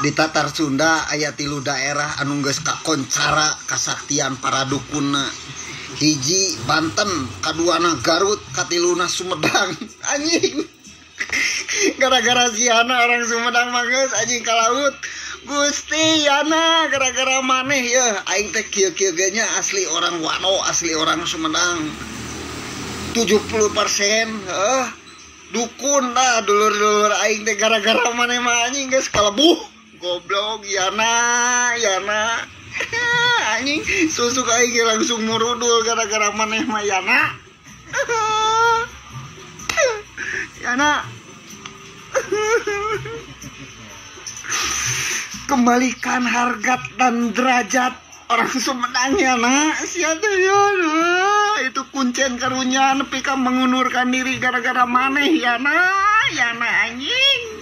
Di Tatar Sunda aya 3 daerah anu geus kakoncara kasaktian para dukunna. Hiji Banten, kaduana Garut, katiluna Sumedang. Anjing. Gara-gara si Yana orang Sumedang mah geus anjing ka laut. Gusti Yana gara-gara maneh ya aing teh kieu-kieu ge nya asli orang Wano, asli orang Sumedang. 70% dukun lah dulur-dulur aing teh gara-gara maneh mah anjing geus kalebuh. Goblok Yana, Yana. Anjing susuk aing langsung murudul gara-gara maneh mah Yana. Yana. Kembalikan harkat dan derajat orang Sumedang ya nak. Siapa ya itu kuncen karunya nepi ka mengundurkan diri gara-gara maneh ya nak. Ya nak anjing.